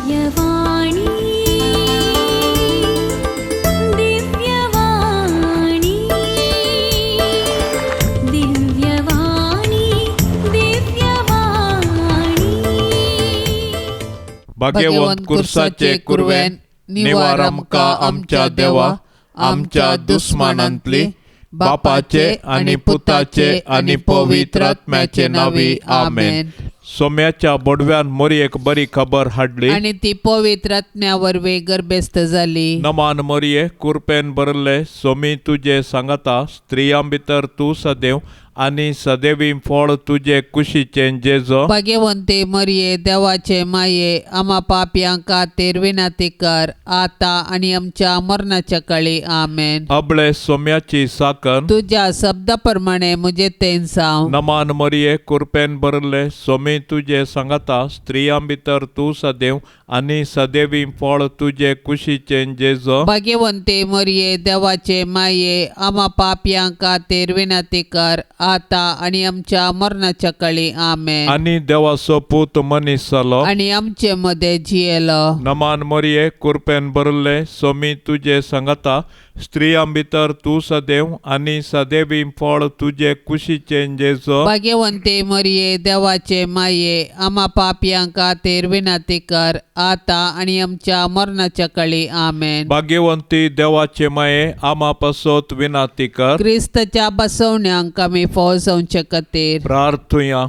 दिव्यवाणी, दिव्यवाणी, दिव्यवाणी, दिव्यवाणी. भाग्यवंत कुर्साचे कुरवेन निवार आमकां आमच्या देवा आमच्या दुस्मानांतली बापाचे आनी पुताचे आनी पवित्र आत्म्याचे नांवी आमेन. सोम्याच्या बोडव्यान मोरयेक बरी खबर हाडली आनी ती पवित्र आत्म्या वरवीं गर्भेस्त जाली. नमान मोरये, कुरपेन भरले, सोमी तुजे सांगाता, स्त्रियां भितर तूं सदैव आनी सदैवी फळ तुजे कुशीचें जेजो. भाग्यवंते मरिये, देवाचे माये, आमा पापयां खातीर विनंती कर, आतां आनी आमच्या मरणाच्या काळी. आमेन. अबळे सोम्याची साकन. तुज्या शब्दा प्रमाणे म्हजें तें जावं. नमान मरिये, कुरपेन भरले, सोमी तुजे सांगाता, स्त्रियां भितर तूं सदैव आनी सदैवी फळ तुजे कुशीचें जेजो. भाग्यवंते मरिये, देवाचे माये, आमा पापयां खातीर विनंती कर, आतां आनी आमच्या मरणाच्या काळी. आमेन. आनी देवाचो पूत मनीस जालो आनी आमचे मदें जियेलो. नमान मरिये, कुरपेन भरले, सोमी तुजे सांगाता, स्त्रियां भितर तूं सदैव आनी सदैवी फळ तुजे कुशीचें जेजो. भाग्यवंते मरिये, देवाचे माये, आमा पापयां खातीर विनंती कर, आतां आनी आमच्या मरणाच्या काळी. आमेन. भाग्यवंती देवाचे माये, आमा पासत विनाती कर. क्रिस्ताच्या बसवण्यांक आमी फौज जावचे खातीर. प्रार्थुया.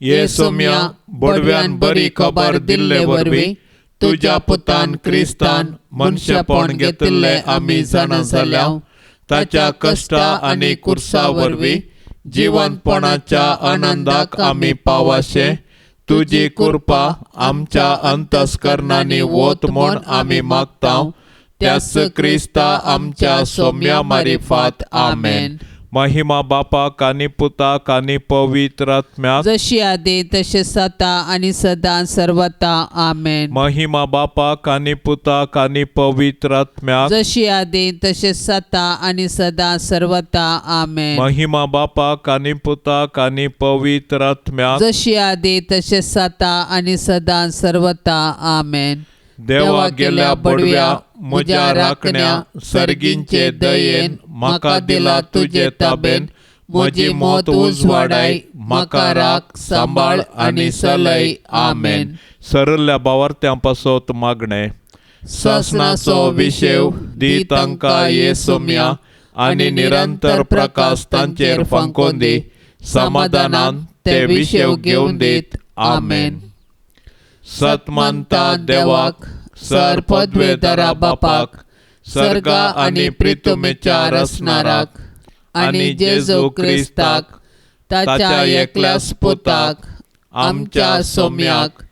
ये सोम्या, बोडव्यान बरी खबर दिल्ले वरवीं तुज्या पुतान क्रिस्तान मनशेपण घेतिल्लें आमी जाणा जाल्या. ताच्या कश्टा आनी कुर्सा वरवीं जिवनपणाच्या आनंदाक आमी पावाशे तुजी कृपा आमच्या अंतस्करणांनी वत म्हूण आमी मागता, त्याच क्रिस्ता आमच्या सोम्या मारिफात. आमेन. महिमा बापाक आनी पुताक आनी पवित्र आत्म्याक, जशी आदी तशें सता आनी सदां सर्वता. आमेन. महिमा बापाक आनी पुताक आनी पवित्र आत्म्याक, जशी आदी तशें सता आनी सदां सर्वता. आमेन. महिमा बापाक आनी पुताक आनी पवित्र आत्म्याक, जशी आदी तशें सता आनी सदां सर्वता. आमेन. देवा गेल्या बडव्या म्हज्या राखण्या सर्गींचे दयेन म्हाका दिला तुजे ताबेन, म्हजी मत उजवाडाय, म्हाका राख, सांबाळ आनी सलय. आमेन. सरल्या बावार्थ्यां पासत मागणें. सासणाचो विशेव दी तांकां ये सोम्या आनी निरंतर प्रकाश तांचेर फांकोवन दी, समाधानान ते विशेव घेवन दीत. आमेन. सतमानता देवाक, सर पदवेदारा बापाक, सर्गा आनी प्रितुमेच्या रचणाराक आनी जेजू क्रिस्ताक ताच्या एकल्याच पुताक आमच्या सोम्याक,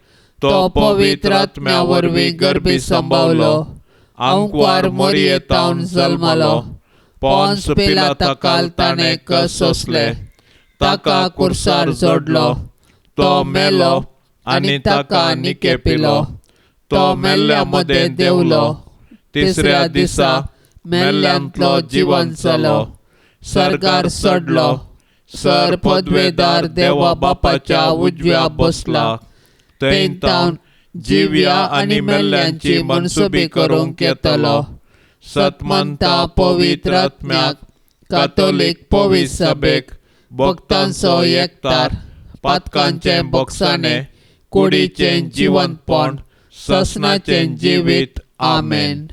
तो पवित्र आत्म्या वरवीं गर्भी संभावलो, आंकवार मोरयेतावन जल्मलो, पोन्स पिलाताकाल ताणें कस सोंसले, ताका कुर्सार जोडलो, तो मेलो आनी ताका निकेपिलो, तो मेल्ल्या मदें देंवलो, तिसऱ्या दिसा मेल्ल्यांतलो जिवन जालो, सर्गार चडलो, सर पदवेदार देवा बापाच्या उजव्या बसला, थंय तावन जिव्या आनी मेल्ल्यांची मनसुबी करूंक येतलो. सतमंता पवित्र आत्म्याक, कातोलीक पवित्र सभेक, भक्तांचो एकतार, पातकांचें बोगसाणें, कुडीचें जिवनपण, ससनाचें जिवीत. आमेन.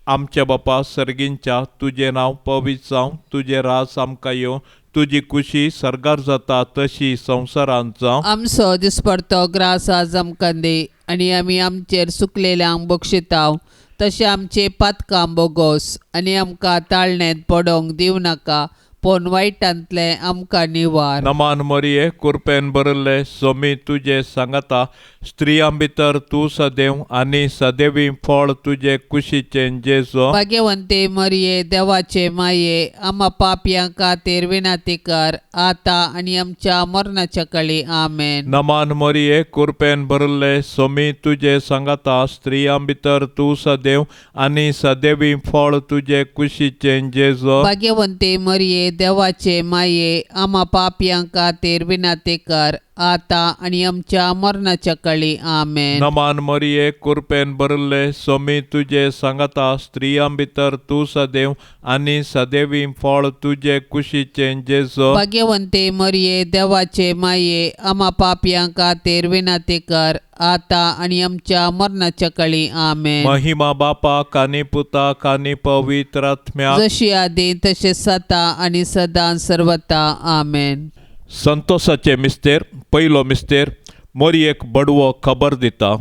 आमच्या बापा सर्गींच्या, तुजें नांव पवित्र जावं, तुजें राज आमकां येवं, तुजी कुशी सर्गार जाता तशी संवसारांत जावं. आमचो दिसपडतो ग्रास आज आमकां दी आनी आमी आमचेर सुकलेल्यांक बक्षिताव तशें आमचे पातकां बोगोस आनी आमकां ताळणेंत पडोवंक दिवं नाका, पूण वायटांतलें आमकां निवार. नमान मरिये, कुरपेन भरिल्ले, सोमी तुजे सांगाता, स्त्रियां भितर तूं सदैव आनी सदैवी फळ तुजे कुशीचें जेजो. भाग्यवंते मरिये, देवाचे माये, आमा पापयां खातीर विनंती कर, आतां आनी आमच्या मरणाच्या काळी. आमेन. नमान मरिये, कुरपेन भरिल्ले, सोमी तुजे सांगाता, स्त्रियां भितर तूं सदैव आनी सदैवी फळ तुजे कुशीचें जेजो. भाग्यवंते मरिये, देवाचे माये, आमा पापयां खातीर विनंती कर, आतां आनी आमच्या मरणाच्या काळी. आमेन. नमान मरिये, कुरपेन भरिल्ले, सोमी तुजे सांगाता, स्त्रियां भितर तूं सदैव आनी सदैवी फळ तुजे कुशीचें जेजो. भाग्यवंते मरिये, देवाचे माये, आमा पापयां खातीर विनंती कर, आतां आनी आमच्या मरणाच्या काळी. आमेन. महिमा बापाक आनी पुताक आनी पवित्र आत्म्याक, जशी आदी तशें सता आनी सदां सर्वता. आमेन. संतोषाचे मिस्तेर. पयलो मिस्तेर. मोरयेक बडवो खबर दिता.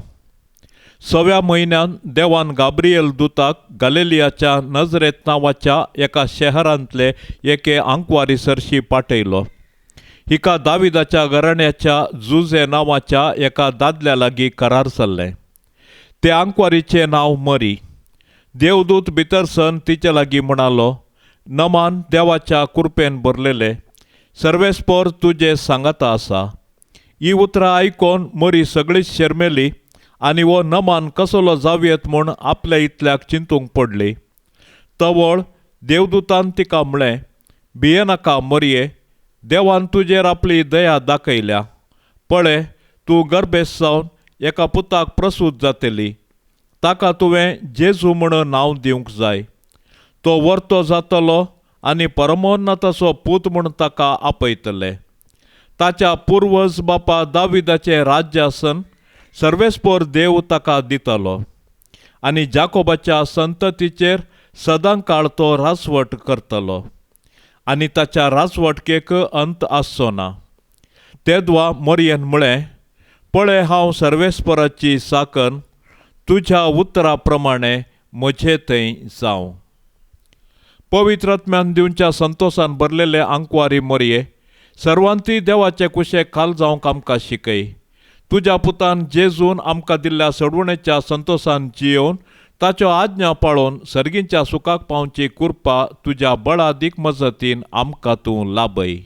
सव्या म्हयन्यान देवान गाब्रियल दुताक गालेलियाच्या नजरेत नांवाच्या एका शहरांतले एके आंकवारी सरशी पाठयलो. हिका दाविदाच्या घराण्याच्या जुजे नांवाच्या एका दादल्या लागीं करार जाल्लें. ते आंकवारीचें नांव मरी. देवदूत भितर सन तिचे लागीं म्हणालो, नमान देवाच्या कुरपेन भरलेले, सर्वेस्पोर तुजे सांगाता आसा. ही उतरां आयकोन मरी सगळीच शर्मेली आनी हो नमान कसलो जावयेत म्हूण आपल्या इतल्याक चिंतूंक पडली. तवळ देवदूतान तिका म्हळें, भियेनाका मरये, देवान तुजेर आपली दया दाखयल्या. पळय, तूं गर्भेस्त जावन एका पुताक प्रसूत जातली. ताका तुवें जेजू म्हूण नांव दिवंक जाय. तो वर्तो जातलो आनी परमोन्नताचो पूत म्हूण ताका आपयतले. ताच्या पुर्वज बापा दाविदाचें राज्य आसन सर्वेस्पोर देव ताका दितलो आनी जाकोबाच्या संततीचेर सदां काळ तो राजवट करतलो आनी ताच्या राजवटकेक अंत आसचो ना. तेदवा मोरयेन म्हळें, पळय, हांव सर्वेस्पराची साकन, तुज्या उतरा प्रमाणे म्हजे थंय जावं. पवित्र आत्म्यान दिवच्या संतोशान भरलेले आंकवारी मोरये, सर्वांती देवाचे कुशेक खाल जावंक आमकां शिकय. तुज्या पुतान जेजून आमकां दिल्ल्या सडवणेच्या संतोशान जियोवन ताच्यो आज्ञा पाळोवन सर्गींच्या सुखाक पावची कृपा तुज्या बळादीक मजतीन आमकां तूं लाभय.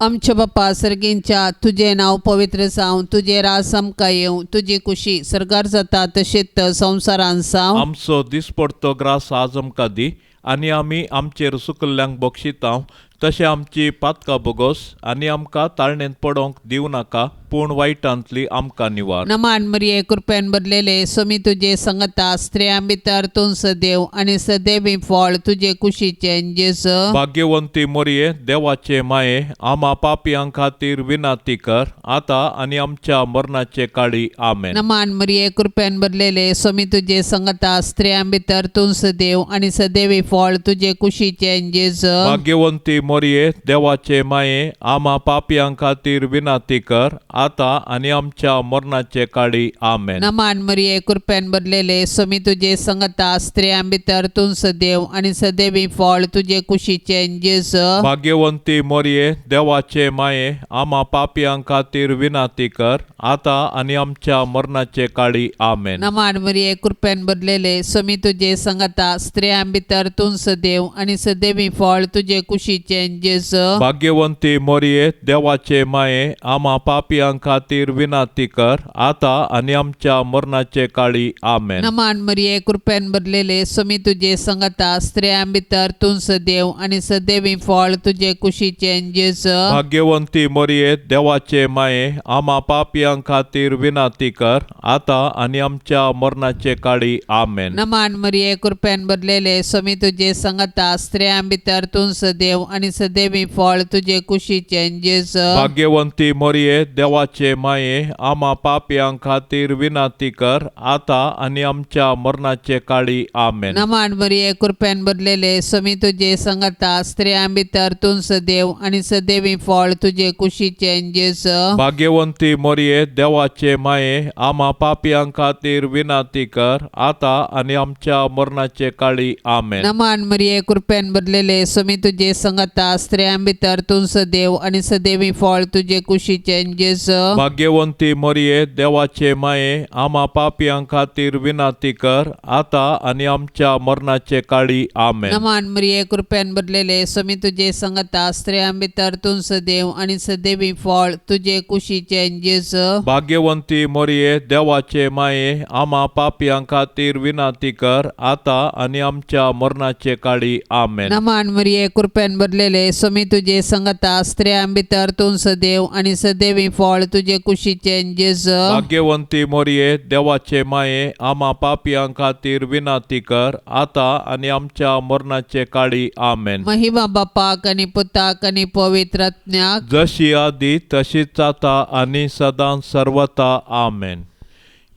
आमच्या बापा सर्गींच्या, तुजें नांव पवित्र जावं, तुजें राज आमकां येवं, तुजी कुशी सर्गार जाता तशेंच संवसारान जावं. आमचो दिसपडतो ग्रास आज आमकां दी आनी आमी आमचेर सुकल्ल्यांक बक्षितांव तशें आमची पातकां बोगोस आनी आमकां ताळणेंत पडोवंक दिवं नाका, पूण वायटांतली आमकां निवार. नमान मरिये, कृपेन भरलेले, सोमी तुजे संगता, स्त्रियां भितर तूं सदैव आनी सदैवी फळ तुजे कुशीचें जेजू. भाग्यवंती मोरये, देवाचे माये, आमा पापयां खातीर विनंती कर, आतां आनी आमच्या मरणाचे काळी. आमेन. नमान मरिये, कृपेन भरलेले, सोमी तुजे संगता, स्त्रियां भितर तूं सदैव आनी सदैवी फळ तुजे कुशीचें जेजू. भाग्यवंती मोरये, देवाचे माये, आमा पापयां खातीर विनंती कर, आतां आनी आमच्या मरणाचे काळी. आमेन. नमान मरिये, कृपेन भरलेले, सोमी तुजे संगता, स्त्रियां भितर तूं सदैव आनी सदैवी फळ तुजे कुशीचें जेजू. भाग्यवंती मोरये, देवाचे माये, आमा पापयां खातीर विनंती कर, आतां आनी आमच्या मरणाचे काळी. आमेन. नमान मरिये, कृपेन भरलेले, सोमी तुजे संगता, स्त्रियां भितर तूं सदैव आनी सदैवी फळ तुजे कुशीचें जेजू. भाग्यवंती मोरये, देवाचे माये, आमा पापयां खातीर विनंती कर, आतां आनी आमच्या मरणाचे काळी. आमेन. नमान मरिये, कृपेन भरलेले, सोमी तुजे संगता, स्त्रियां भितर तूं सदैव आनी सदैवी फळ तुजे कुशीचें जेजू. भाग्यवंती मोरये, देवाचे माये, आमा पापयां खातीर विनंती कर, आतां आनी आमच्या मरणाचे काळी. आमेन. नमान मरिये, कृपेन भरलेले, सोमी तुजे संगता, स्त्रियां भितर तूं सदैव आनी सदैवी फळ तुजे कुशीचें जेजू. भाग्यवंती मोरये, देवाचे माये, आमा पापयां खातीर विनंती कर, आतां आनी आमच्या मरणाचे काळी. आमेन. नमान मरिये, कृपेन भरलेले, सोमी तुजे संगता, स्त्रियां भितर तूं सदैव आनी सदैवी फळ तुजे कुशीचें जेजू. भाग्यवंती मोरये, देवाचे माये, आमा पापयां खातीर विनंती कर, आतां आनी आमच्या मरणाचे काळी. आमेन. नमान मरिये, कृपेन भरलेले, सोमी तुजे संगता, स्त्रियां भितर तूं सदैव आनी सदैवी फळ तुजे कुशीचें जेजू. भाग्यवंती मोरये, देवाचे माये, आमा पापयां खातीर विनंती कर, आतां आनी आमच्या मरणाचे काळी. आमेन. नमान मरिये, कृपेन भरलेले, सोमी तुजे संगता, स्त्रियां भितर तूं सदैव आनी सदैवी फळ तुजे कुशीचें जेजू. भाग्यवंती मोरये, देवाचे माये, आमा पापयां खातीर विनंती कर, आतां आनी आमच्या मरणाचे काळी. आमेन. नमान मरिये, कृपेन भरलेले, सोमी तुजे संगता, स्त्रियां भितर तूं सदैव आनी सदैवी फळ फळ तुजे कुशीचें जेजू. भाग्यवंती मोरये, देवाचे माये, आमा पापयां खातीर विनंती कर, आतां आनी आमच्या मरणाचे काळी. आमेन. महिमा बापाक आनी पुताक आनी पवित्र आत्म्याक, जशी आदी तशीच आतां आनी सदां सर्वता. आमेन.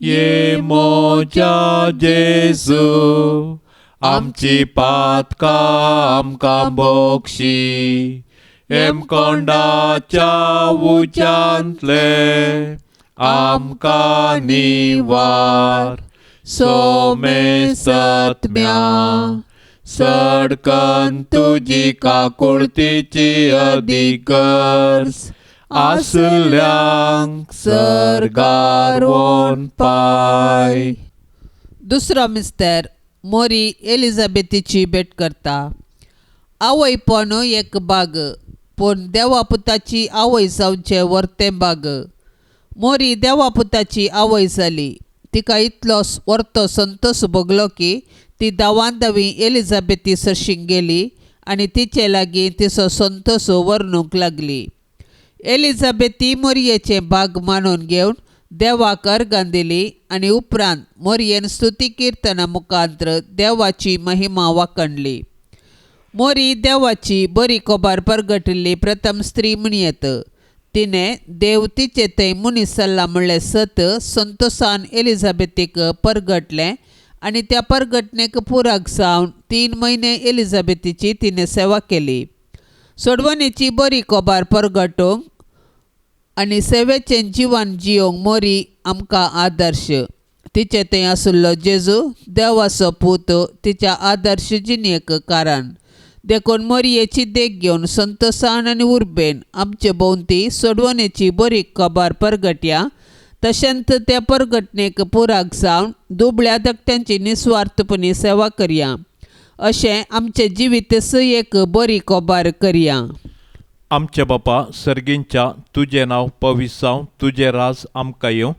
ये मोजा जेजू, आमची पातकां आमकां बोक्षी, हेमकोंडाच्या उज्यांतले आमकां निवार, सोमेसत्म्या सडकन तुजी काकुळतीची अधिकर्स आसल्यांक सर्गार वोन पाय. दुसरो मिस्तर, मोरी एलिझाबेथीची भेट करता. आवयपण एक बाग, पूण देवा पुताची आवय जावचें वर्तें बाग. मोरी देवा पुताची आवय जाली. तिका इतलो वर्तो संतोष भोगलो की ती धांवान धांवी एलिझाबेथी सरशीं गेली आनी तिचे लागीं तिचो संतोष वर्णूंक लागली. एलिझाबेथी मोरयेचें भाग मानून घेवन देवाक अर्गां दिली आनी उपरांत मोरयेन स्तुती किर्तना मुखांत्र देवाची महिमा वाखणली. मोरी देवाची बरी खबर परगटिल्ली प्रथम स्त्री म्हणयेत. तिणें देव तिचे थंय मनीस जाल्ला म्हणलें सत संतोसान एलिझाबेथीक परगटलें आनी त्या परगटणेक पुराक जावन 3 म्हयने एलिझाबेथीची तिणें सेवा केली. सोडवणेची बरी खबर परगटूंक आनी सेवेचें जिवन जियोंक मोरी आमकां आदर्श. तिचे थंय आशिल्लो जेजू देवाचो पूत तिच्या आदर्श जिणेक कारण. देखून मोरयेची देख घेवन संतोसान आनी उर्बेन आमचे भोंवती सोडवणेची बरी खबर परगटया. तशेंच त्या परगटणेक पुराक जावन दुबळ्या धाकट्यांची निस्वार्थपणी सेवा करया. अशें आमचें जिवीत एक बरी खबर करया. आमच्या बापा सर्गींच्या, तुजें नांव पवित्र जावं, तुजें राज आमकां येवं,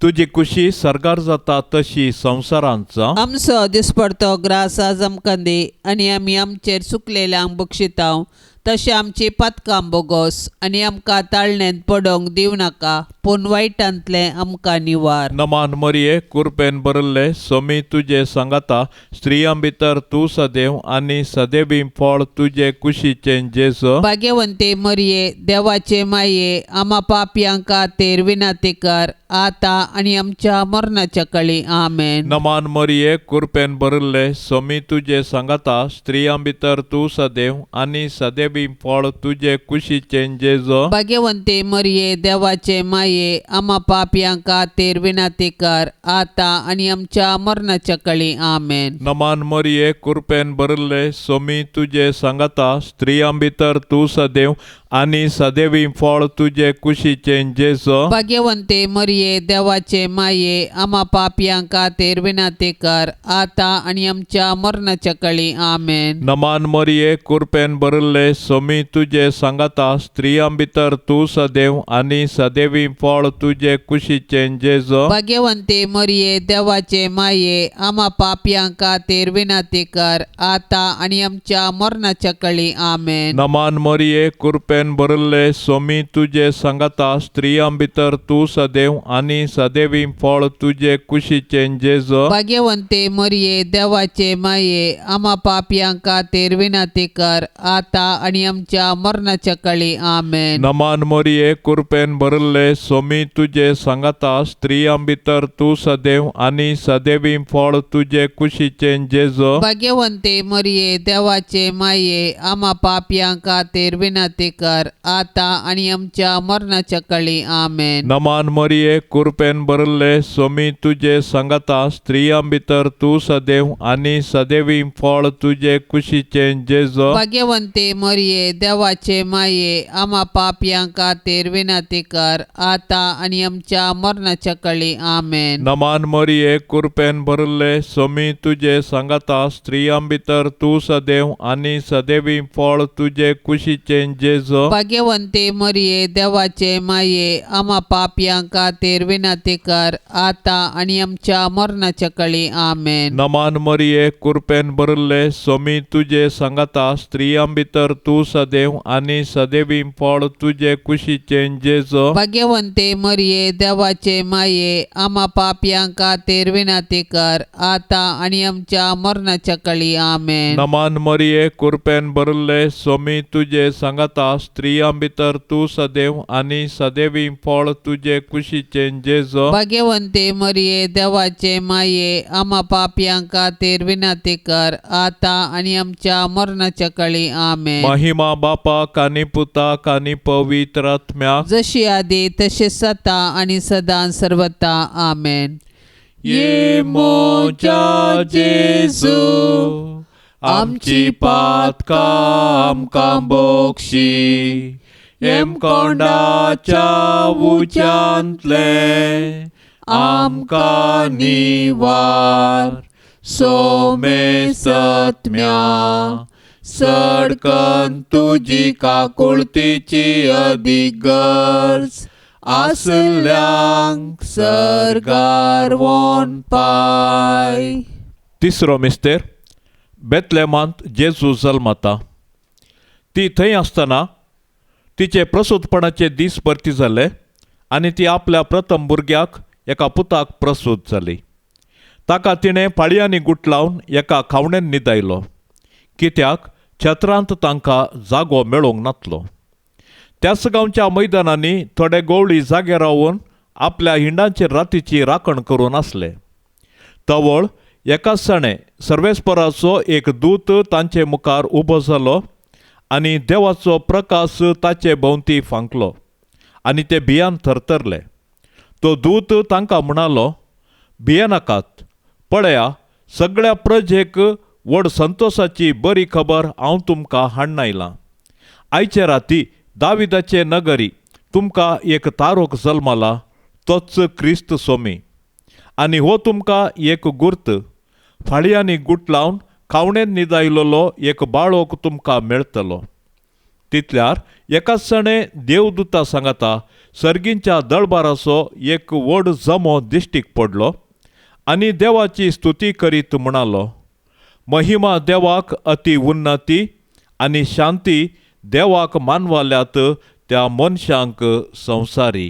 तुजी कुशी सर्गार जाता तशी संवसारांत जावं. आमचो दिसपडतो ग्रास आज आमकां दी आनी आमी आमचेर चुकलेल्यांक बक्षितांव तशें आमची पातकां बोगोस आनी आमकां ताळणेंत पडोंक दिवं नाका, पूण वायटांतलें आमकां निवार. नमान मरिये, कुरपेन भरिल्ले, सोमी तुजे सांगाता, स्त्रियां भितर तूं सदैव आनी सदैवी फळ तुजे कुशीचें जेजू. भाग्यवंती मरिये, देवाचे माये, आमा पापयां खातीर विनंती कर, आतां आनी आमच्या मरणाच्या काळी. आमेन. नमान मरिये, कुरपेन भरिल्ले, सोमी तुजे सांगाता, स्त्रियां भितर तूं सदैव आनी सदैवी फळ तुजे कुशीचें जेजू. भाग्यवंती मरिये, देवाचे माये, आमा पापयां खातीर विनंती कर, आतां आनी आमच्या मरणाच्या काळी. आमेन. नमान मरिये, कुरपेन भरिल्ले, सोमी तुजे सांगाता, स्त्रियां भितर तूं सदैव आनी सदैवी फळ तुजे कुशीचें जेजू. भाग्यवंती मरिये, देवाचे माये, आमा पापयां खातीर विनंती कर, आतां आनी आमच्या मरणाच्या काळी. आमेन. नमान मरिये, कुरपेन भरिल्ले, सोमी तुजे सांगाता, स्त्रियां भितर तूं सदैव आनी सदैवी फळ तुजे कुशीचें जेजू. भाग्यवंती मरिये, देवाचे माये, आमा पापयां खातीर विनंती कर, आतां आनी आमच्या मरणाच्या काळी. आमेन. नमान मरिये, कुरपेन भरिल्ले, सोमी तुजे सांगाता, स्त्रियां भितर तूं सदैव आनी सदैवी फळ तुजे कुशीचें जेजू. भाग्यवंती मरिये, देवाचे माये, आमा पापयां खातीर विनंती कर, आतां आनी आमच्या मरणाच्या काळी. आमेन. नमान मरिये, कुरपेन भरिल्ले, सोमी तुजे सांगाता, स्त्रियां भितर तूं सदैव आनी सदैवी फळ तुजे कुशीचें जेजू. भाग्यवंती मरिये, देवाचे माये, आमा पापयां खातीर विनंती कर, आतां आनी आमच्या मरणाच्या काळी. आमेन. नमान मरिये, कुरपेन भरिल्ले, सोमी तुजे सांगाता, स्त्रियां भितर तूं सदैव आनी सदैवी फळ तुजे कुशीचें जेजू. भाग्यवंती मरिये, देवाचे माये, आमा पापयां खातीर विनंती कर, आतां आनी आमच्या मरणाच्या काळी. आमेन. नमान मरिये, कुरपेन भरिल्ले, सोमी तुजे सांगाता, स्त्रियां भितर तूं सदैव आनी सदैवी फळ तुजे कुशीचें जेजू. भाग्यवंती मरिये, देवाचे माये, आमा पापयां खातीर विनंती कर, आतां आनी आमच्या मरणाच्या काळी. आमेन. नमान मरिये, कुरपेन भरिल्ले, सोमी तुजे सांगाता, स्त्रियां भितर तूं तूं सदैव आनी सदैवी फळ तुजे कुशीचें जेजो. भाग्यवंते मरिये, देवाचे माये, आमा पापयां खातीर विनंती कर, आतां आनी आमच्या मरणाच्या कळी. आमेन. नमान मरिये, कुरपेन भरिल्ले, सोमी तुजे सांगाता, स्त्रियां भितर तूं सदैव आनी सदैवी फळ तुजे कुशीचें जेजो. भाग्यवंते मरिये, देवाचे माये, आमा पापयां खातीर विनंती कर, आतां आनी आमच्या मरणाच्या कळी. आमेन. महिमा बापाक आनी पुताक आनी पवित्र आत्म्याक, जशी आदी तशी सता आनी सदां सर्वता. आमेन. ये मोजा जेजू, आमची पातकां आमकां बक्षी, हेमकोंडाच्या उज्यांतले आमकां निवार, सोमे सत्म्या सडकन तुजी काकुळतीची अदीक गरज आसल्यांक सर्गार वोन पाय. तिसरो मिस्तेर, बेतलेमांत जेजू जल्मता. ती थंय आसतना तिचे प्रसूतपणाचे दीस भरती जाले आनी ती आपल्या प्रथम भुरग्याक, एका पुताक प्रसूत जाली. ताका तिणें पाळयांनी गुटलावन एका खावणेन न्हिदायलो, कित्याक छत्रांत तांकां जागो मेळोंक नातलो. त्याच गांवच्या मैदानांनी थोडे गवळी जागे रावन आपल्या हिंडांचेर रातीची राखण करून आसले. तवळ एकाच जाणें सर्वेस्पराचो एक दूत तांचे मुखार उबो जालो आनी देवाचो प्रकाश ताचे भोंवती फांकलो आनी ते भियान थरथरले. तो दूत तांकां म्हणालो, भियेनाकात, पळया सगळ्या प्रजेक व्हड संतोसाची बरी खबर हांव तुमकां हाडून आयलां. आयचे राती दाविदाचे नगरी तुमकां एक तारोक जल्मला, तोच क्रिस्त सोमी. आनी हो तुमकां एक गुर्त, फाळयांनी गुटलावन खावणेन न्हिदायलेलो एक बाळोक तुमकां मेळटलो. तितल्यार एकाच जाणें देवदूता सांगाता सर्गींच्या दळबाराचो एक व्हड जमो दिश्टीक पडलो आनी देवाची स्तुती करीत म्हणालो, महिमा देवाक अति उन्नती आनी शांती देवाक मानवाल्यात त्या मनशांक संवसारी.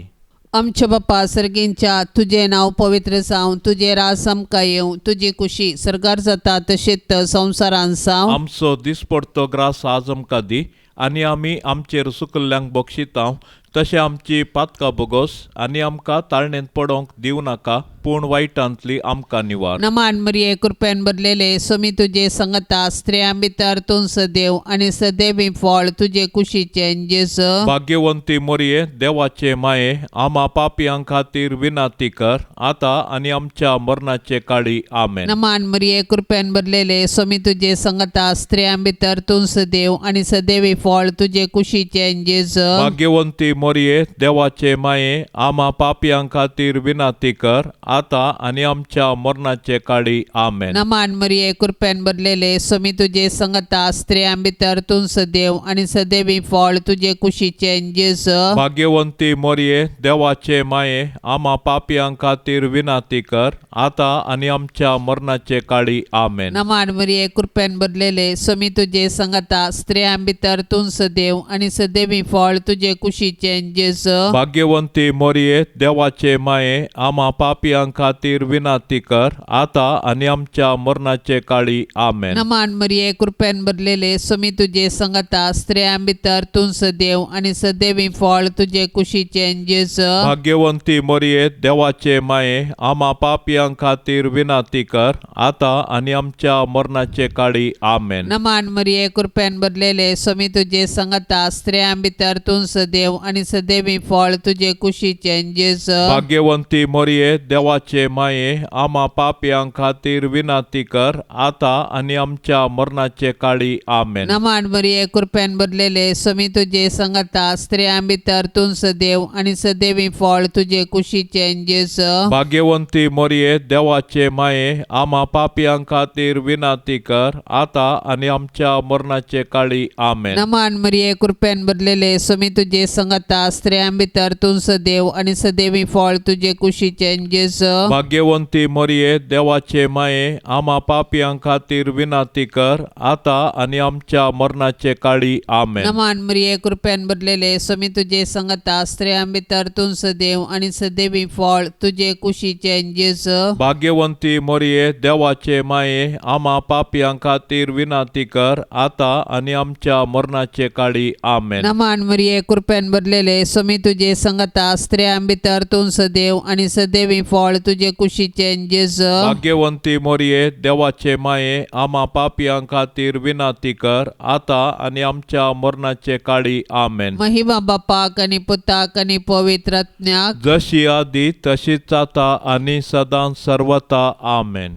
आमच्या बापा सर्गींच्या, तुजें नांव पवित्र जावं, तुजें राज आमकां येवं, तुजी कुशी सर्गार जाता तशेंच संवसारान जावं. आमचो दिसपडतो ग्रास आज आमकां दी आनी आमी आमचेर सुकल्ल्यांक बक्षितांव तशें आमची पातकां बोगोस आनी आमकां ताळणेंत पडोंक दिवं नाका, पूण वायटांतली आमकां निवार. नमान मरिये, कृपेन भरलेले, सोमी तुजे संगता, स्त्रियां भितर तूं सदैव आनी सदैवी फळ तुजे कुशीचें जेजू. भाग्यवंती मोरये, देवाचे माये, आमा पापयां खातीर विनंती कर, आतां आनी आमच्या मरणाचे काळी. आमेन. नमान मरिये, कृपेन भरलेले, सोमी तुजे संगता, स्त्रियां भितर तूं सदैव आनी सदैवी फळ तुजे कुशीचें जेजू. भाग्यवंती मोरये, देवाचे माये, आमा पापयां खातीर विनंती कर, आतां आनी आमच्या मरणाचे काळी. आमेन. नमान मरिये, कृपेन भरलेले, सोमी तुजे संगता, स्त्रियां भितर तूं सदैव आनी सदैवी फळ तुजे कुशीचें जेजू. भाग्यवंती मोरये, देवाचे माये, आमा पापयां खातीर विनंती कर, आतां आनी आमच्या मरणाचे काळी. आमेन. नमान मरिये, कृपेन भरलेले, सोमी तुजे संगता, स्त्रियां भितर तूं सदैव आनी सदैवी फळ तुजे कुशीचें जेजू. भाग्यवंती मोरये, देवाचे माये, आमा पापयां खातीर विनंती कर, आतां आनी आमच्या मरणाचे काळी. आमेन. नमान मरिये, कृपेन भरलेले, सोमी तुजे संगता, स्त्रियां भितर तूं सदैव आनी सदैवी फळ तुजे कुशीचें जेजू. भाग्यवंती मोरये, देवाचे माये, आमा पापयां खातीर विनंती कर, आतां आनी आमच्या मरणाचे काळी. आमेन. नमान मरिये, कृपेन भरलेले, सोमी तुजे संगता, स्त्रियां भितर तूं सदैव आनी सदैवी फळ तुजे कुशीचें जेजू. भाग्यवंती मोरये, देवाचे माये, आमा पापयां खातीर विनंती कर, आतां आनी आमच्या मरणाचे काळी. आमेन. नमान मरिये, कृपेन भरलेले, सोमी तुजे संगता, स्त्रियां भितर तूं सदैव आनी सदैवी फळ तुजे कुशीचें जेजू. भाग्यवंती मोरये, देवाचे माये, आमा पापयां खातीर विनंती कर, आतां आनी आमच्या मरणाचे काळी. आमेन. नमान मरिये, कृपेन भरलेले, सोमी तुजे संगता, स्त्रियां भितर तूं सदैव आनी सदैवी फळ तुजे कुशीचें जेजू. भाग्यवंती मरिये देवाचे माये आमा पापयां खातीर विनंती कर आतां आनी आमच्या मरणाचे काळी. आमेन. नमान मरिये, कृपेन भरलेले, स्वामी तुजे संगता, स्त्रियां भितर तूं सदैव आनी सदैवी फळ तुजे कुशीचे जेजू. भाग्यवंती मरिये देवाचे माये आमा पापयां खातीर विनंती कर आतां आनी आमच्या मरणाचे काळी. आमेन. नमान मरिये, कृपेन भरलेले, स्वामी तुजे संगता, स्त्रियां भितर तूं सदैव आनी सदैवी फळ तुजे कुशीचे जेजू. भाग्यवंती मरिये देवाचे माये आमा पापयां खातीर विनंती कर आतां आनी आमच्या मरणाचे काळी. आमेन. महिमा बापाक आनी पुताक आनी पवित्र आत्म्याक, जशी आदी तशीच आतां आनी सदां सर्वता. आमेन.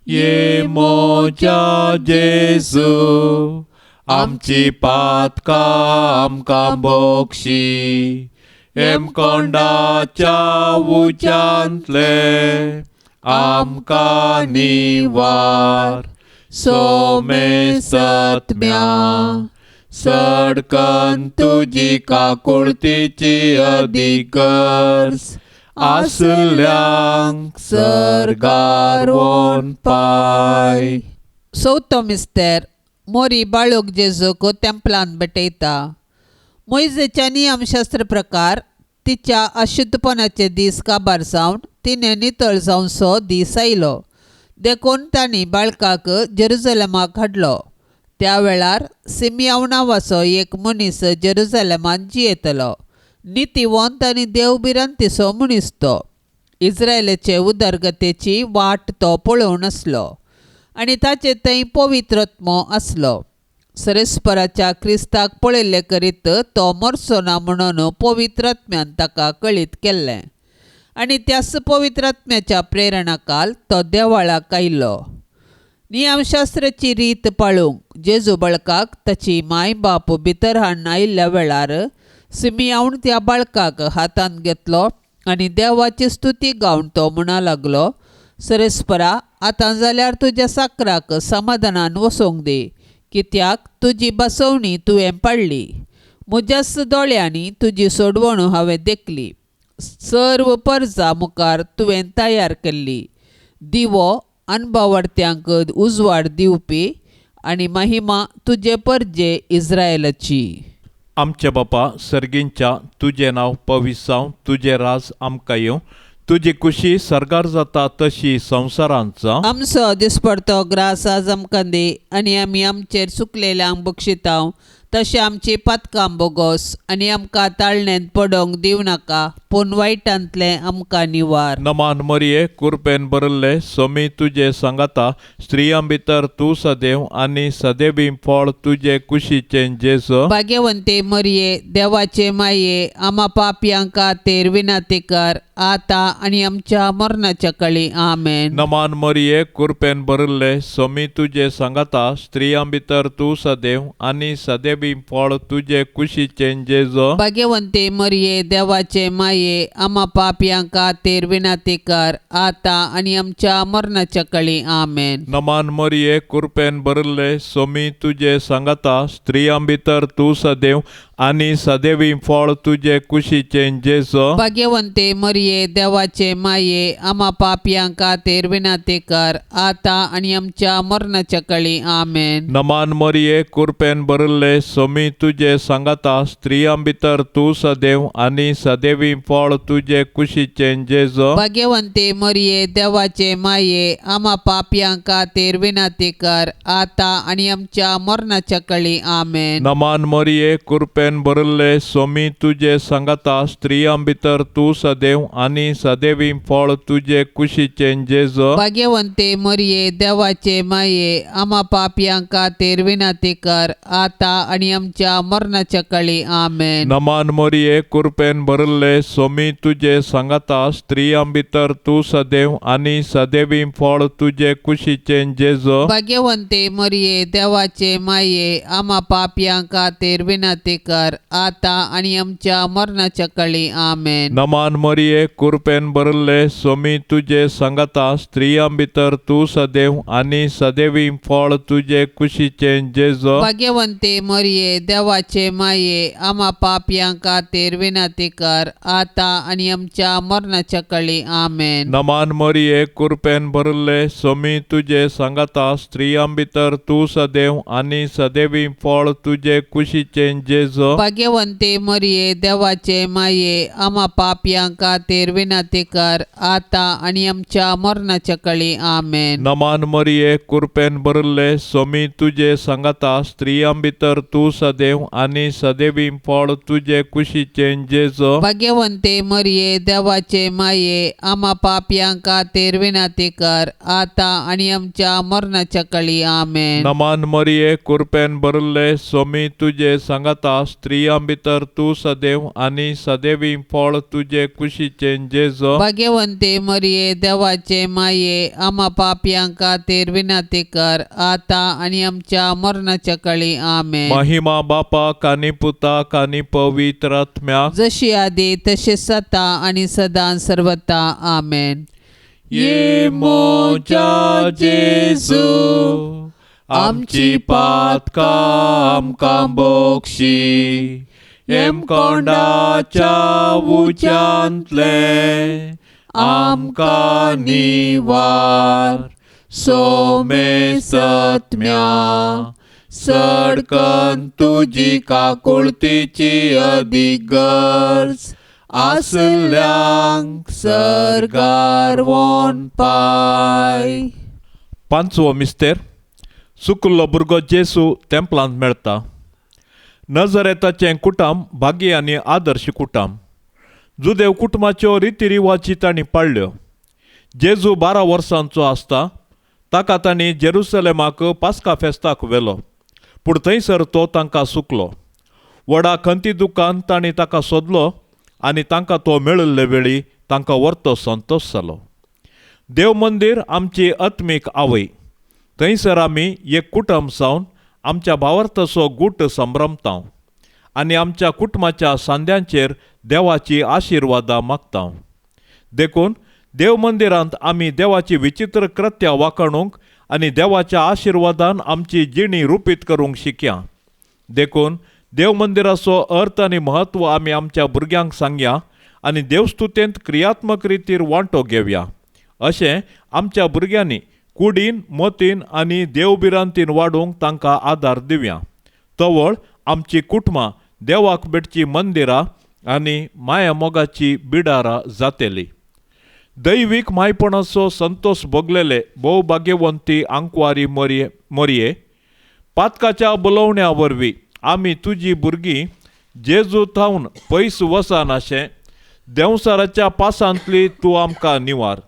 ये मोजा जेजू आमची पातकां आमकां बोक्षी हेमकोंडाच्या उज्यांतले आमकां निवार सोमेसत्म्या सडकन तुजी काकुळतीची अधिकर्स आसल्यांक सर्गार वोन पाय. चवथो मिस्तेर. मोरी बाळूक जेजूक तेंपलान भेटयता. मोयजेच्या नियमशास्त्र प्रकार तिच्या अशुद्धपणाचे दीस काबार जावन तिणें नितळ जावचो दीस आयलो, देखून तांणी बाळकाक जेरुजलेमाक हाडलो. त्या वेळार सिमियांव नांवाचो एक मनीस जेरुजलेमांत जियेतलो. नितीवंत आनी देवभिरांतीचो मनीस तो. इस्रायलाचे उदरगतेची वाट तो पळोवन आसलो आनी ताचे थंय पवित्रत्मो आसलो. सरेस्पराच्या क्रिस्ताक पळयल्ले करीत तो मरचो ना म्हणून पवित्रात्म्यान ताका कळीत केल्लें आनी त्याच पवित्रात्म्याच्या प्रेरणाकाल तो देवाळाक आयलो. नियमशास्त्राची रीत पाळूंक जेजू बाळकाक ताची माय बाप भितर हाडून आयिल्ल्या वेळार सिमियावन त्या बाळकाक हातांत घेतलो आनी देवाची स्तुती गावन तो म्हणा लागलो, सरेस्परा, आतां जाल्यार तुज्या साकराक समाधानान वसोंक दी, कित्याक तुजी बसवणी तुवें पाडली. म्हज्याच दोळ्यांनी तुजी सोडवण हांवें देखली. सर्व परजा मुखार तुवें तयार केल्ली दिवो अनबावडत्यांक उजवाड दिवपी आनी महिमा तुजे परजे इस्रायलाची. आमच्या बापा सर्गींच्या, तुजें नांव पवित्र जावं, तुजें राज आमकां येवं, तुजी कुशी सर्गार जाता तशी संवसारांत जावं. आमचो दिसपडतो ग्रास आज आमकां दी आनी आमी आमचेर चुकलेल्यांक बक्षितांव तशें आमची पातकां बोगोस आनी आमकां ताळणेंत पडोंक दिवं नाका, पूण वायटांतलें आमकां निवार. नमान मरिये, कुरपेन भरिल्ले, सोमी तुजे सांगाता, स्त्रियां भितर तूं सदैव आनी सदैवी फळ तुजे कुशीचें जेजू. भाग्यवंते मरिये, देवाचे माये, आमा पापयांक खातीर विनंती कर आतां आनी आमच्या मरणाच्या कळी. आमेन. नमान मरिये, कुरपेन भरिल्ले, सोमी तुजे सांगाता, स्त्रियां भितर तूं सदैव आनी सदैवी फळ तुजे कुशीचें जेजू. भाग्यवंते मरिये, देवाचे माये, आमा पापयांक खातीर विनंती कर आतां आनी आमच्या मरणाच्या कळी. आमेन. नमान मरिये, कुरपेन भरिल्ले, सोमी तुजे सांगाता, स्त्रियां भितर तूं सदैव आनी सदैवी फळ तुजे कुशीचें जेजू. भाग्यवंते मरिये, देवाचे माये, आमा पापयांक खातीर विनंती कर आतां आनी आमच्या मरणाच्या कळी. आमेन. नमान मरिये, कुरपेन भरिल्ले, सोमी तुजे सांगाता, स्त्रियां भितर तूं सदैव आनी सदैवी फळ तुजे कुशीचें जेजू. भाग्यवंते मरिये, देवाचे माये, आमा पापयांक खातीर विनंती कर आतां आनी आमच्या मरणाच्या कळी. आमेन. नमान मरिये, कुरपेन भरिल्ले, सोमी तुजे सांगाता, स्त्रियां भितर तूं सदैव आनी सदैवी फळ तुजे कुशीचें जेजू. भाग्यवंते मरिये, देवाचे माये, आमा पापयांक खातीर विनंती कर आतां आनी आमच्या मरणाच्या कळी. आमेन. नमान मरिये, कुरपेन भरिल्ले, सोमी तुजे सांगाता, स्त्रियां भितर तूं सदैव आनी सदैवी फळ तुजे कुशीचें जेजू. भाग्यवंते मरिये, देवाचे माये, आमा पापयांक खातीर विनंती कर कर, आतां आनी आमच्या मरणाच्या कळी. आमेन. नमान मरिये, कुरपेन भरिल्ले, सोमी तुजे सांगाता, स्त्रियां भितर तूं सदैव आनी सदैवी फळ तुजे कुशीचें जेजो. भाग्यवंते मरिये, देवाचे माये, आमा पापयां खातीर विनंती कर, आतां आनी आमच्या मरणाच्या कळी. आमेन. नमान मरिये, कुरपेन भरिल्ले, सोमी तुजे सांगाता, स्त्रियां भितर तूं सदैव आनी सदैवी फळ तुजे कुशीचें जेजो. भाग्यवंते मरिये, देवाचे माये, आमा पापयां खातीर विनंती कर, आतां आनी आमच्या मरणाच्या कळी. आमेन. नमान मरिये, कुरपेन भरिल्ले, सोमी तुजे सांगाता, स्त्रियां भितर तूं सदैव आनी सदैवी फळ तुजे कुशीचें जेजो. भाग्यवंते मरिये, देवाचे माये, आमा पापयां खातीर विनंती कर, आतां आनी आमच्या मरणाच्या कळी. आमेन. नमान मरिये, कुरपेन भरिल्ले, सोमी तुजे सांगाता, स्त्रियां भितर तूं सदैव आनी सदैवी फळ तुजे कुशीचें जेजो. भाग्यवंते मरिये, देवाचे माये, आमा पापयां खातीर विनंती कर, आतां आनी आमच्या मरणाच्या कळी. आमेन. महिमा बापाक आनी पुताक आनी पवित्र आत्म्याक, जशी आदी तशी सता आनी सदां सर्वता. आमेन. ये मोजा जेजू, आमची पातकां आमकां बोक्षी, हेमकोंडाच्या उच्यांतले आमकां निवार, सोमे सत्म्या सडकन तुजी काकुळतीची अदीक गरज आसल्यांक सर्गार वोन पाय. पांचवो मिस्तेर. सुकुल्लो भुरगो जेसू तेंपलांत मेळटा. नजरेताचें कुटुंब भागी आनी आदर्श कुटुंब. जुदेव कुटुंबाच्यो रिती रिवाजी तांणी पाळ्ळ्यो. जेजू 12 वर्सांचो आसता ताका तांणी जेरुसलेमाक पास्का फेस्ताक व्हेलो, पूण थंयसर तो तांकां सुकलो. व्हडा खंती दुकान तांणी ताका सोदलो आनी तांकां तो मेळिल्ले वेळी तांकां व्हरतो संतोश जालो. देव मंदीर आमची आत्मीक आवय. थंयसर आमी एक कुटुंब जावन आमच्या भावार्थाचो गूट संभ्रमता आनी आमच्या कुटुंबाच्या सांद्यांचेर देवाची आशिर्वादां मागता. देखून देव मंदिरांत आमी देवाची विचित्र कृत्यां वाखाणूंक आनी देवाच्या आशिर्वादान आमची जिणी रुपीत करूंक शिकया. देखून देव मंदिराचो अर्थ आनी म्हत्व आमी आमच्या भुरग्यांक सांगया आनी देवस्तुतेंत क्रियात्मक रितीर वांटो घेवया. अशें आमच्या भुरग्यांनी कुडीन, मतीन आनी देवभिरांतीन वाडूंक तांकां आदार दिवया. तवळ आमची कुटुंबां देवाक भेटची मंदिरां आनी माया मोगाची बिडारां जातली. दैवीक मायपणाचो संतोश भोगलेले भोव भाग्यवंती आंकवारी मोरये मोरये, पातकाच्या बोलोवण्या वरवीं आमी तुजी भुरगीं जेजू थावन पयस वचनाशें देंवसाराच्या पासांतली तूं आमकां निवार.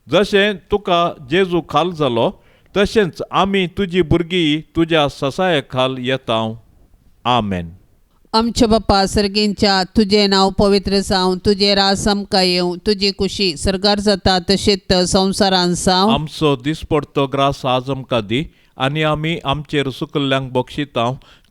जशें तुका जेजू खाल जालो तशेंच आमी तुजी भुरगीं तुज्या ससाये खाल येता. आमेन. आमच्या बापा सर्गींच्या, तुजें नांव पवित्र जावं, तुजें राज आमकां येवं, तुजी कुशी सर्गार जाता तशेंच संवसारांत जावं. आमचो दिसपडतो ग्रास आज आमकां दी आनी आमी आमचेर सुकल्ल्यांक बक्षिता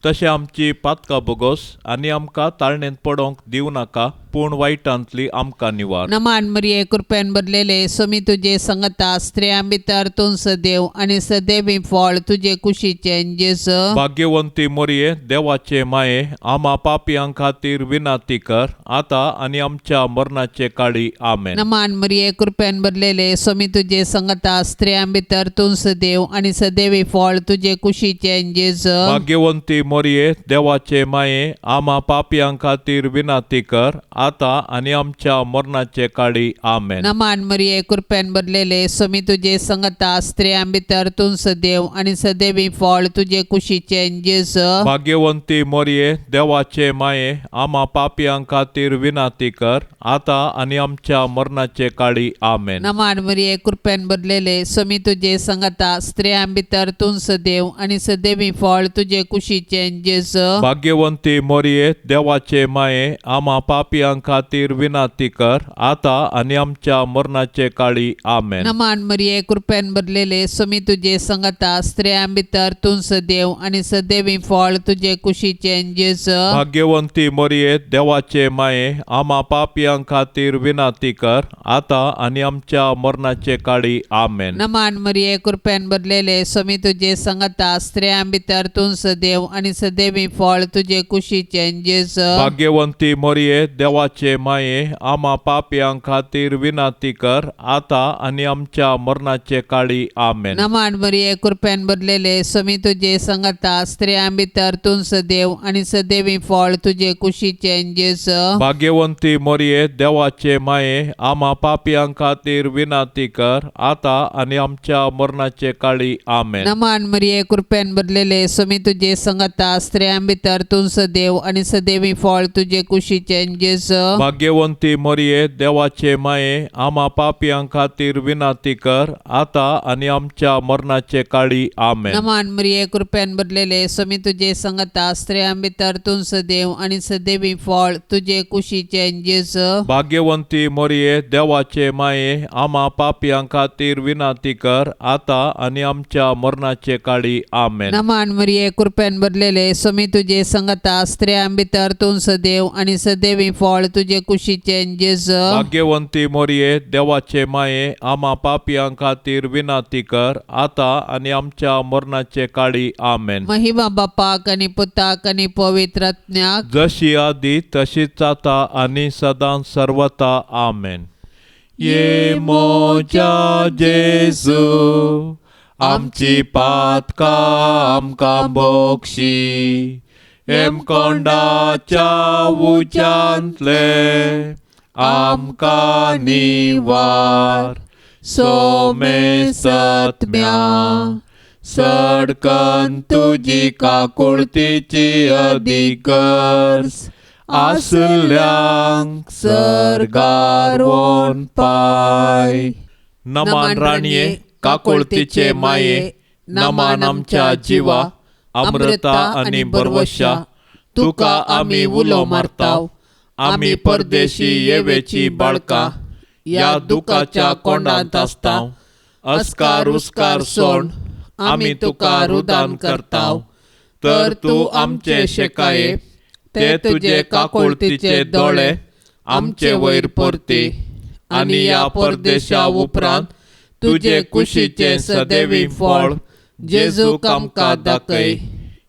तशें आमची पातकां बोगोस आनी आमकां ताळणेंत पडोवंक दिवं नाका, पूण वायटांतली आमकां निवार. नमान मरिये, कृपेन भरलेले, सोमी तुजे संगता, स्त्रियां भितर तूं सदैव आनी सदैवी फळ तुजे कुशीचें जेजू. भाग्यवंती मोरये, देवाचे माये, आमा पापयां खातीर विनाती कर, आतां आनी आमच्या मरणाचे काळी. आमेन. नमान मरिये, कृपेन भरलेले, सोमी तुजे संगता, स्त्रियां भितर तूं सदैव आनी सदैवी फळ तुजे कुशीचें जेजू. भाग्यवंती मोरये, देवाचे माये, आमा पापयां खातीर विनाती कर, आतां आनी आमच्या मरणाचे काळी. आमेन. नमान मरिये, कृपेन भरलेले, सोमी तुजे संगता, स्त्रियां भितर तूं सदैव आनी सदैवी फळ तुजे कुशीचें जेजू. भाग्यवंती मोरये, देवाचे माये, आमा पापयां खातीर विनाती कर, आतां आनी आमच्या मरणाचे काळी. आमेन. नमान मरिये, कृपेन भरलेले, सोमी तुजे संगता, स्त्रियां भितर तूं सदैव आनी सदैवी फळ तुजे कुशीचें जेजू. भाग्यवंती मोरये, देवाचे माये, आमा पापयां पापयां खातीर विनंती कर आतां आनी आमच्या मरणाचे काळी. आमेन. नमान मरिये, कृपेन भरलेले, स्वामी तुजे संगता, स्त्रियां भितर तूं सदैव आनी सदैवी फळ तुजे कुशीचें जेजू. भाग्यवंती मरिये, देवाचे माये, आमा पापयां खातीर विनंती कर आतां आनी आमच्या मरणाचे काळी. आमेन. नमान मरिये, कृपेन भरलेले, स्वामी तुजे संगता, स्त्रियां भितर तूं सदैव आनी सदैवी फळ तुजे कुशीचें जेजू. भाग्यवंती मरिये, देवाचे माये, आमा पापयां खातीर विनंती कर आतां आनी आमच्या मरणाचे काळी. आमेन. नमान मरिये, कृपेन भरलेले, स्वामी तुजे संगता, स्त्रियां भितर तूं सदैव आनी सदैवी फळ तुजे कुशीचें जेजू. भाग्यवंती मरिये, देवाचे माये, आमा पापयां खातीर विनंती कर आतां आनी आमच्या मरणाचे काळी. आमेन. नमान मरिये, कृपेन भरलेले, स्वामी तुजे संगता, स्त्रियां भितर तूं सदैव आनी सदैवी फळ तुजे कुशीचें जेजू. भाग्यवंती मरिये, देवाचे माये, आमा पापयां खातीर विनंती कर आतां आनी आमच्या मरणाचे काळी. आमेन. नमान मरिये, कृपेन भरलेले, स्वामी तुजे संगता, स्त्रियां भितर तूं सदैव आनी सदैवी फळ तुजे कुशीचें जेजू. भाग्यवंती मरिये, देवाचे माये, आमा पापयां खातीर विनंती कर आतां आनी आमच्या मरणाचे काळी. आमेन. नमान मरिये, कृपेन भरलेले, स्वामी तुजे संगता, स्त्रियां भितर तूं सदैव आनी सदैवी फळ तुजे कुशीचें जेजू. भाग्यवंती मरिये, देवाचे माये, आमा पापयां खातीर विनंती कर आतां आनी आमच्या मरणाचे काळी. आमेन. महिमा बापाक आनी पुताक आनी पवित्र आत्म्याक, जशी आदी तशीच आतां आनी सदां सर्वता. आमेन. ये मोजा जेजू, आमची पातकां आमकां बोक्षी, हेमकोंडाच्या उज्यांतले आमकां निवार, सोमेसत्म्या सडकन तुजी काकुळतीची अधिकर्स आसल्यांक सर्गार वोन पाय. नमान राणये, काकुळतीचे माये, नमान आमच्या जिवा, अमृता आनी बरवशा, तुका आमी उलो मारताव. आमी परदेशी येवेची बाळकां ह्या दुखाच्या कोंडांत आसताव. अस्कार उस्कार सोण आमी तुका रुदान करताव, तर तूं आमचे शेकाये ते तुजे काकुळतीचे दोळे आमचे वयर परती आनी ह्या परदेशा उपरांत तुजे कुशीचें सदैवी फळ जेजूक आमकां दाखय.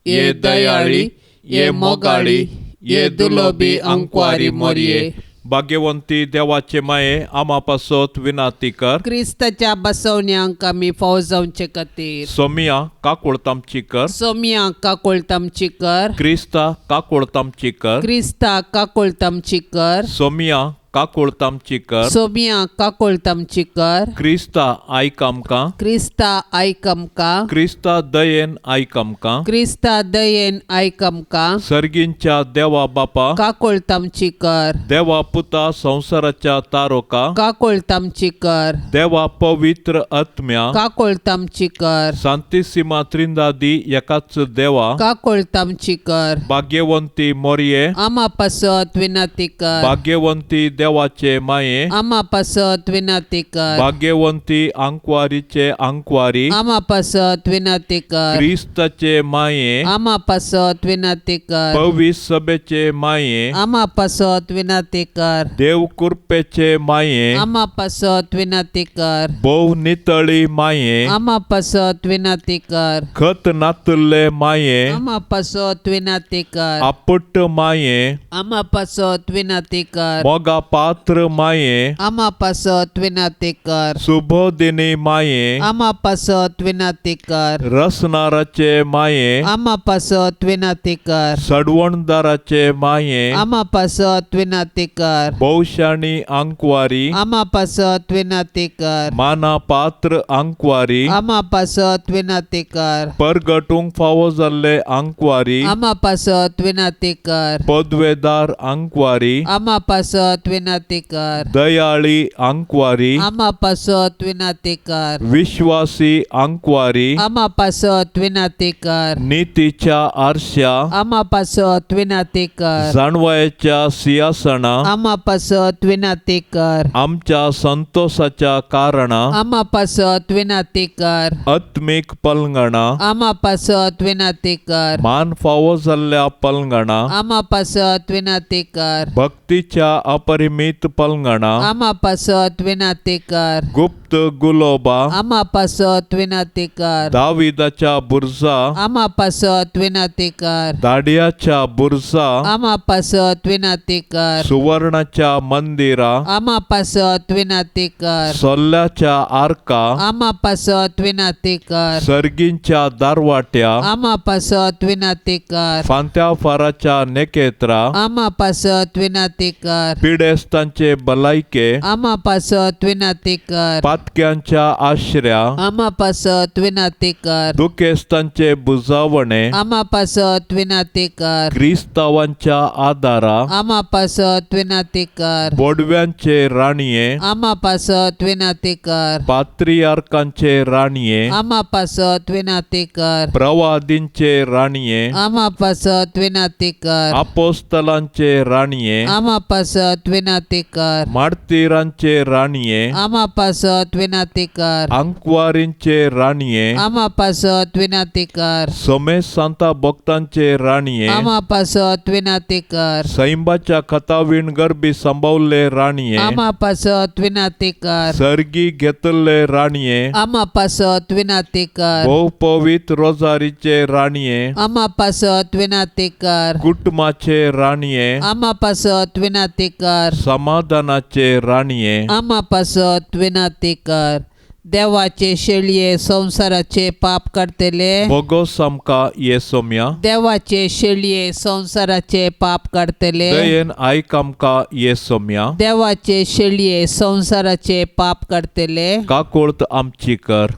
ये दयाळी, ये मोगाळी, ये दुलोबी अंकवारी मोरये, भाग्यवंती देवाचे माये, आमा पासत विनंती कर. क्रिस्ताच्या बसवण्यांक आमी फाव जावचे खातीर. सोमिया काकुळत आमची कर. सोमिया काकुळत आमची कर. क्रिस्ता काकुळत आमची कर. क्रिस्ता काकुळत आमची कर. सोमिया काकुळत आमची कर. सोमिया काकुळत आमची कर. क्रिस्ता आयक आमकां. क्रिस्ता आयक आमकां. क्रिस्ता दयेन आयक आमकां. क्रिस्ता दयेन आयक आमकां. सर्गींच्या देवा बापा, काकुळत आमची कर. देवा पुता संवसाराच्या तारोका, काकुळत आमची कर. देवा पवित्र आत्म्या, काकुळत आमची कर. सांतिसिमा त्रिंदादी एकाच देवा, काकुळत आमची कर. भाग्यवंती मोरये, आमा पासत विनंती कर. भाग्यवंती देवाचे माये, आमा पासत विनंती कर. भाग्यवंती आंकवारीचे आंकवारी, आमा पासत विनंती कर. क्रिस्ताचे माये, आमा पासत विनंती कर. पवित्र सभेचे माये, आमा पासत विनंती कर. देव कृपेचे माये, आमा पासत विनंती कर. भोव नितळी माये, आमा पासत विनंती कर. खत नातुल्ले माये, आमा पासत विनंती कर. आपुट्ट माये, आमा पासत विनंती कर. मोगा पात्र माये, आमा पासत विनंती कर. सुबोधिनी माये, आमा पासत विनंती कर. रसनाराचे माये, आमा पासत विनंती कर. सडवणदाराचे माये, आमा पासत विनंती कर. भोवशाणी आंकवारी, आमा पासत विनंती कर. माना पात्र आंकवारी, आमा पासत विनंती कर. परगटूंक फावो जाल्ले आंकवारी, आमा पासत विनंती कर. पदवेदार आंकवारी, आमा पासत विनंती विनंती कर. दयाळी आंकवारी, आमा पासत विनंती कर. विश्वासी आंकवारी, आमा पासत विनंती कर. नितीच्या आरश्या, आमा पासत विनंती कर. जाणवायेच्या सिंहासना, आमा पासत विनंती कर. आमच्या संतोसाच्या कारणा, आमा पासत विनंती कर. आत्मीक पलंगणा, आमा पासत विनंती कर. मान फावो जाल्ल्या पलंगणा, आमा पासत विनंती कर. भक्तीच्या अपरिमीत पलंगणा, आमा पासत विनंती कर. गुप्त गुलोबा, आमा पासत विनंती कर. दाविदाच्या बुरजा, आमा पासत विनंती कर. दाडयाच्या बुरजा, आमा पासत विनंती कर. सुवर्णाच्या मंदिरा, आमा पासत विनंती कर. सोल्ल्याच्या आर्का, आमा पासत विनंती कर. सर्गींच्या दारवाट्या, आमा पासत विनंती कर. फांत्या फाराच्या नेकेत्रा, आमा पासत विनंती कर. पिडेस्तांचे भलायके, आमा पासत विनंती कर. पातक्यांच्या आश्र्या, आमा पासत विनंती कर. दुखेस्तांचे बुजावणे, आमा पासत विनंती कर. क्रिस्तावांच्या आदारा, आमा पासत विनंती कर. बोडव्यांचे राणये, आमा पासत विनंती कर. पात्रियार्कांचे राणये, आमा पासत विनंती कर. प्रवादींचे राणये, आमा पासत विनंती कर. आपोस्तलांचे राणये, आमा पासत विनंती कर. मार्तीरांचे राणये, आमा पासत विनंती कर. आंकवारींचे राणये, आमा पासत विनंती कर. समेज सांता भक्तांचे राणये, आमा पासत विनंती कर. सैंबाच्या खतावीण गरबी सांबावल्ले राणये, आमा पासत विनंती कर. सर्गी घेतल्ले राणये, आमा पासत विनंती कर. भोव पवित्र रोजारीचे राणये, आमा पासत विनंती कर. कुटुंबाचे राणये, आमा पासत विनंती कर. समाधानाचे राणये, आमा पासत विनंती कर. देवाचे शेळये संवसाराचे पाप काडटले. भोगोस आमकां ये सोम्या, देवाचे शेळये संवसाराचे पाप काडटले. दयेन आयक आमकां ये सोम्या, देवाचे शेळये संवसाराचे पाप काडटले. काकुळत आमची कर.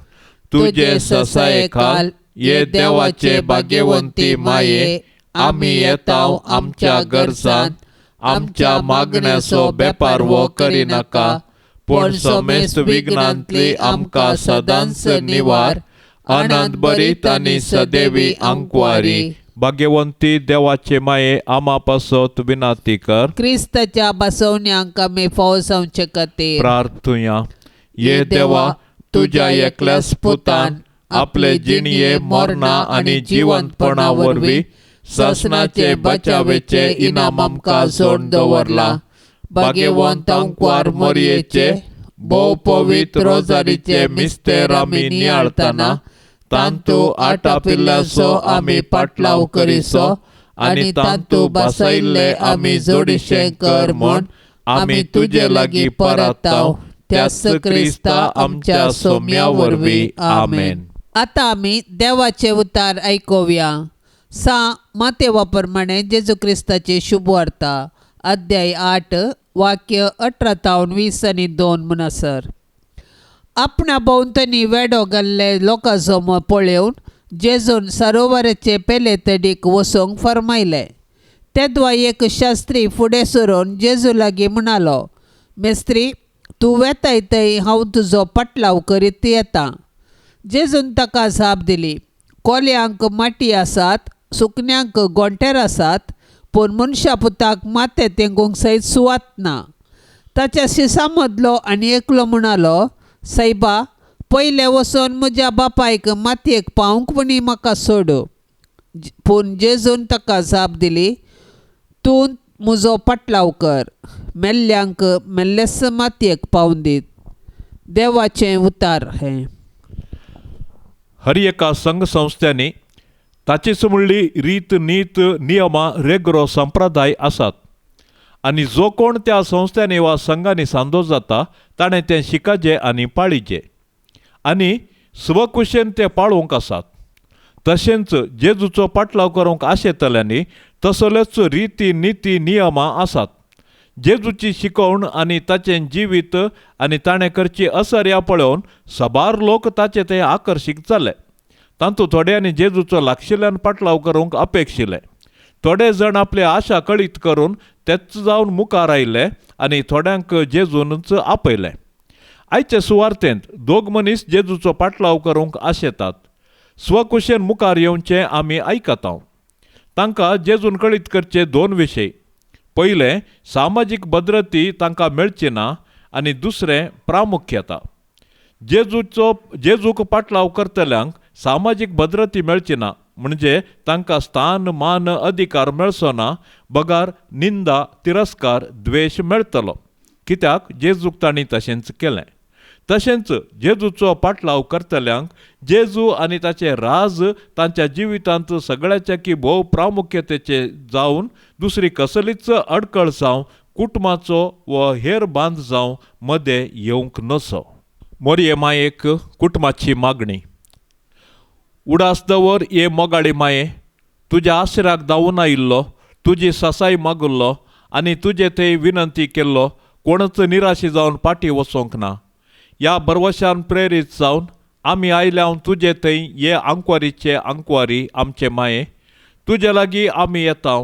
तुजे ससाये खाल ये देवाचे भाग्यवंती माये, आमी येताव आमच्या गरजांत, आमच्या मागण्याचो बेपारवो करिनाका, पूण समेस्त विघ्नांतली आमकां सदांच निवार. आनंद बरीत आनी सदैवी आंकवारी. भाग्यवंती देवाचे माये, आमा पासत विनंती कर. क्रिस्ताच्या बसवण्यांक आमी फावो जावचे खातीर प्रार्थुया. ये देवा, तुज्या एकल्याच पुतान आपले जिणये मरणा आनी जिवंतपणा वरवीं ससनाचे बचावेचे इनाम आमकां जोड दवरला. भाग्यवंत आंकवार मोरयेचे भोव पवित्र रोजारीचे मिस्तेर आमी नियाळतना तांतू आटापिल्ल्याचो आमी पाटलाव करिसो आनी तांतू बसयल्ले आमी जोडिशें कर म्हूण आमी तुजे लागीं परताव त्याच क्रिस्ता आमच्या सोम्या वरवीं. आमेन. आतां आमी देवाचे उतार आयकुया. सा मातेवा प्रमाणे जेजू क्रिस्ताची शुभवार्ता, अध्याय 8 वाक्य 18 तावन 20 आनी 2 म्हणसर. आपणा भोंवतणी वेडो घाल्ले लोकांचो पळोवन जेजून सरोवराचे पेले तडीक वचूंक फर्मायलें. तेदवा एक शास्त्री फुडें सरून जेजू लागीं म्हणालो, मेस्त्री, तूं वेताय थंय हांव तुजो पाटलाव करीत येता. जेजून ताका जाप दिली, कोल्यांक माटी आसात, सुकण्यांक गोंटेर आसात, पूण मनशा पुताक माथें तेंकूंक सयत सुवात ना. ताच्या शिसां मदलो आनी एकलो म्हणालो, सायबा, पयलें वचून म्हज्या बापायक मातयेक पावंक म्हणी म्हाका सोड. पूण जेजून ताका जाप दिली, तूं म्हजो पाटलाव कर, मेल्ल्यांक मेल्लेच मातयेक पावून दीत. देवाचें उतार हें. हर एका संघ संस्थ्यांनी ताचीच म्हणली रीत नीत नियमां रेगरो संप्रदाय आसात आनी जो कोण त्या संस्थ्यांनी वा संघांनी सांदो जाता ताणें तें शिकाचें आनी पाळीचें आनी स्वकुशेन ते पाळूंक आसात. तशेंच जेजूचो पाटलाव करूंक आशेतल्यांनी तसलेच रिती निती नियमां आसात. जेजूची शिकवण आनी ताचें जिवीत आनी ताणें करची असर्या पळोवन साबार लोक ताचे ते आकर्शीत जाले. तातूंत थोड्यांनी जेजूचो लागशिल्ल्यान पाटलाव करूंक अपेक्षिलें. थोडे जाण आपले आशा कळीत करून तेच जावन मुखार आयले आनी थोड्यांक जेजूनच आपयलें. आयचे सुवार्तेंत दोग मनीस जेजूचो पाटलाव करूंक आशेतात. स्वकुशेन मुखार येवचें आमी आयकता. तांकां जेजून कळीत करचे दोन विशय. पयलें, सामाजीक भद्रती तांकां मेळची ना आनी दुसरें, प्रामुख्यता. जेजूक पाटलाव करतल्यांक सामाजीक भद्रती मेळची ना, म्हणजे तांकां स्थान मान अधिकार मेळचो ना, बगार निंदा तिरस्कार द्वेश मेळटलो. कित्याक जेजूक तांणी तशेंच केलें. तशेंच जेजूचो पाटलाव करतल्यांक जेजू आनी ताचें राज तांच्या जिवितांत सगळ्याच्या की भोव प्रामुख्यतेचे जावन दुसरी कसलीच अडकळ जावं कुटुंबाचो वा हेर बांद जावं मदें येवंक नसो. मोरये मायेक कुटुंबाची मागणी. उडास दवर ये मोगाळी माये, तुज्या आसऱ्याक धांवून आयिल्लो, तुजी सासाय मागुल्लो आनी तुजे थंय विनंती केल्लो कोणच निराशी जावन फाटीं वचोंक ना. ह्या भरवशान प्रेरीत जावन आमी आयल्या तुजे थंय हे आंकवारीचे आंकवारी आमचे माये, तुजे लागीं आमी येता,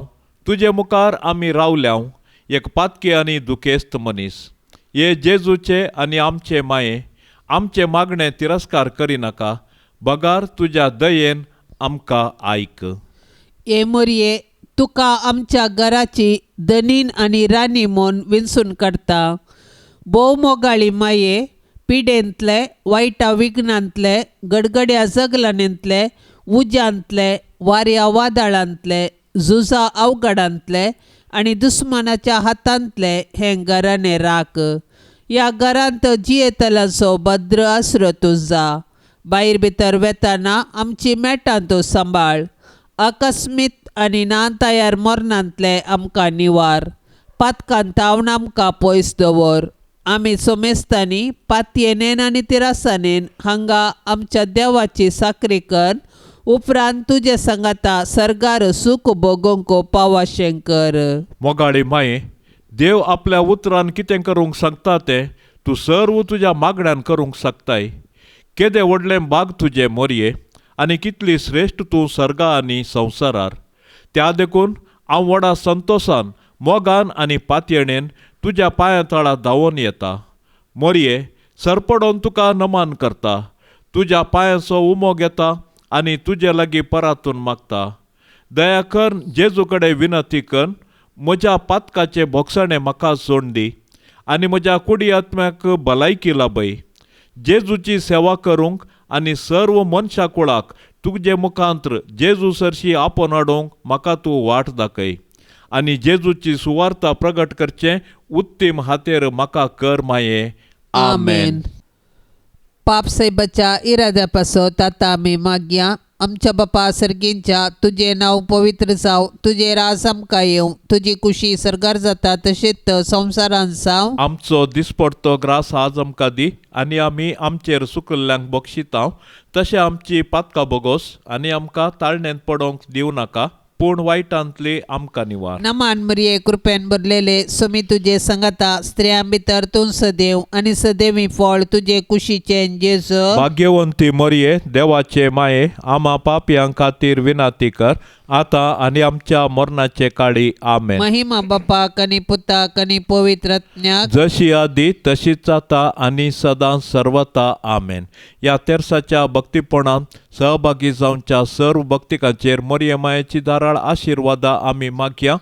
तुजे मुखार आमी रावल्या एक पातकी आनी दुखेस्त मनीस. हे जेजूचे आनी आमचे माये, आमचे मागणें तिरस्कार करिनाका, बगार तुज्या दयेन आमकां आयक. हे मोरये, तुका आमच्या घराची धनीन आनी राणी म्हूण विंचून काडटा. भोव मोगाळी माये, पिडेंतले, वायटा विघ्नांतले, गडगड्या जगलांतले, उज्यांतले, वाऱ्या वादळांतले, झुजा अवघडांतले आनी दुस्मानाच्या हातांतले हें घराणें राख. ह्या घरांत जियेतल्यांचो भद्र आसरो तूं जा. भायर भितर वेताना आमची मेटां तूं सांबाळ. अकस्मीत आनी ना तयार मरणांतले आमकां निवार. पातकान तावन आमकां पयस दवर. आमी सोमेस्तांनी पातयेनेन आनी तिरासानेन हांगा आमच्या देवाची साकरी कर उपरांत तुजे सांगाता सर्गार सूख भोगोवंक पावाशें कर. मोगाळी माये, देव आपल्या उतरान कितें करूंक सांगता तें तूं सर्व तुज्या मागण्यान करूंक शकताय. केदें व्हडलें बाग तुजें मोरये आनी कितली श्रेश्ठ तूं सर्गा आनी संवसारार. त्या देखून हांव व्हडा संतोशान मोगान आनी पातयेणेन तुज्या पांयां तळा धांवून येता. मोरये, सरपडोन तुका नमन करता, तुज्या पांयांचो उमो घेता आनी तुजे लागीं परातून मागता. दया कर जेजू कडेन विनंती कर, म्हज्या पातकाचें भोगसणें म्हाका सोड दी आनी म्हज्या कुडी आत्म्याक भलायकी लाभय. जेजूची सेवा करूंक आनी सर्व मनशा कुळाक तुजे मुखांत्र जेजू सरशी आपोवन हाडूंक म्हाका तूं वाट दाखय आनी जेजूची सुवार्ता प्रगट करचें उत्तीम हातेर म्हाका कर माये. आमेन. पाप साहेबाच्या इराद्या पासत आतां आमी मागया. आमच्या बापा सर्गींच्या, तुजें नांव पवित्र जावं, तुजें राज आमकां येवं, तुजी कुशी सर्गार जाता तशेंच संवसारांत जावं. आमचो दिसपडतो ग्रास आज आमकां दी आनी आमी आमचेर सुकल्ल्यांक बक्षिता तशें आमची पातकां बोगोस आनी आमकां ताळण्यांत पडोवंक दिवं नाका, पूण वायटांतली आमकां निवार. नमान मरिये, कृपेन भरलेले, स्वामी तुजे संगाता, स्त्रियां भितर तूं सदैव आनी सदैवी फळ तुजे कुशीचें जेजू. भाग्यवंती मरिये, देवाचे माये, आमा पापयां खातीर विनंती कर आतां आनी आमच्या मरणाचे काळी. आमेन. महिमा बापाक आनी पुताक आनी पवित्र आत्म्याक, जशी आदी तशीच आतां आनी सदां सर्वता. आमेन. ह्या तेर्साच्या भक्तीपणांत सहभागी जावच्या सर्व भक्तिकांचेर मरिये मायेची धाराळ आशिर्वादा आमी मागया.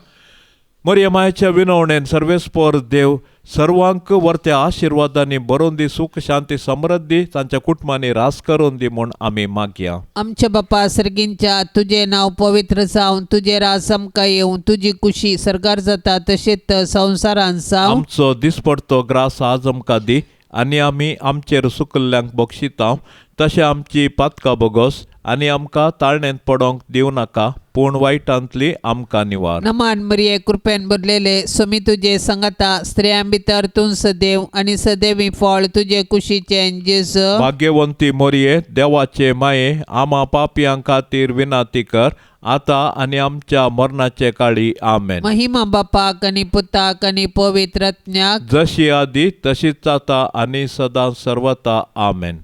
मरिये मायेच्या विनवणेन सर्वेस्पर देव सर्वांक वर्त्या आशिर्वादांनी भरोवन दी, सुख शांती समृद्धी तांच्या कुटुंबांनी रास करून दी म्हूण आमी मागया. आमच्या बापा सर्गींच्या, तुजें नांव पवित्र जावं, तुजें राज आमकां येवं, तुजी कुशी सर्गार जाता तशेंच संवसारांत जावं. आमचो दिसपडतो ग्रास आज आमकां दी आनी आमी आमचेर सुकल्ल्यांक बक्षिता तशें आमची पातकां बोगोस आनी आमकां ताळण्यांत पडोवंक दिवं नाका, पूण वायटांतली आमकां निवार. नमान मरिये, कृपेन भरलेले, स्वामी तुजे संगाता, स्त्रियां भितर तूं सदैव आनी सदैवी फळ तुजे कुशीचें जेजू. भाग्यवंती मरिये, देवाचे माये, आमा पापयां खातीर विनंती कर आतां आनी आमच्या मरणाचे काळी. आमेन. महिमा बापाक आनी पुताक आनी पवित्र आत्म्याक, जशी आदी तशीच आतां आनी सदां सर्वता. आमेन.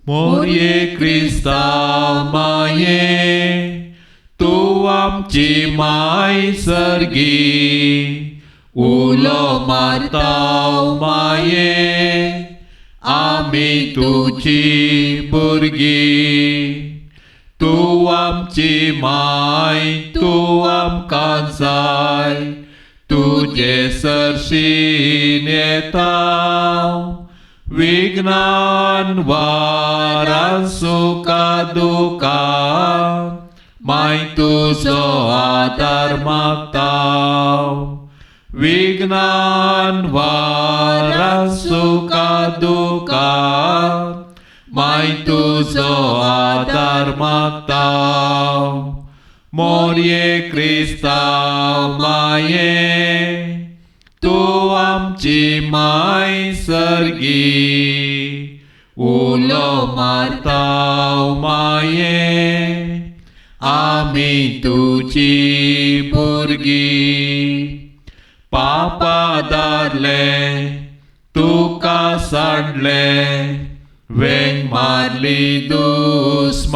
मोरये क्रिस्तांव माये, तूं आमकां आमची माय सर्गी उलो मारता माये आमी तुजी भुरगीं. तूं आमची माय तूं आमकां जाय तुजे सरशीन येता विघ्नान वारान सुखा दुखान माय तुजो आदार मागता विघ्नान वारान सुखा दुखान माय तुजो आदार मागता मोरये क्रिस्तांव माये तूं आमची माय सर्गी उलो मारता माये आमी तुजी भुरगीं. पापा दारले तुका सांडले वेंग मारली दुस्मानाक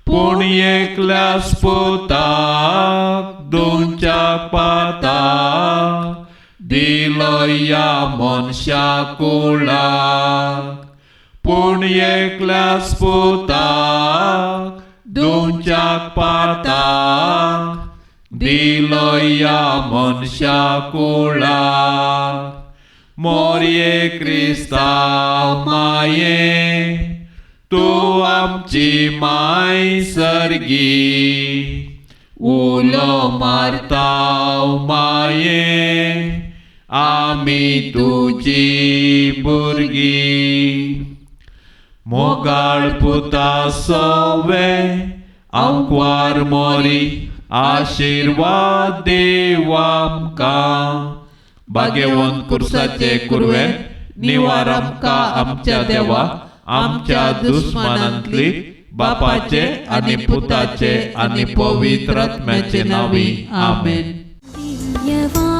पूण एकल्याच पुताक दोनच्या पाताक दिलो ह्या मनशा कुळाक पूण एकल्याच पुताक दोनच्या पाताक दिलो ह्या मनशा कुळाक. मोरये क्रिस्तांव माये तूं आमची माय सर्गी उलो मारता माये आमी तुजी भुरगीं. मोगाळ पुता सोवे आंकवार मोरी आशिर्वाद देव आमकां भाग्यवंत कुर्साचे कुरवे निवार आमकां आमच्या देवा आमच्या दुस्मानांतली बापाचे आनी पुताचे आनी पवित्र आत्म्याचे नांवी आमेन. दिव्यवाणी.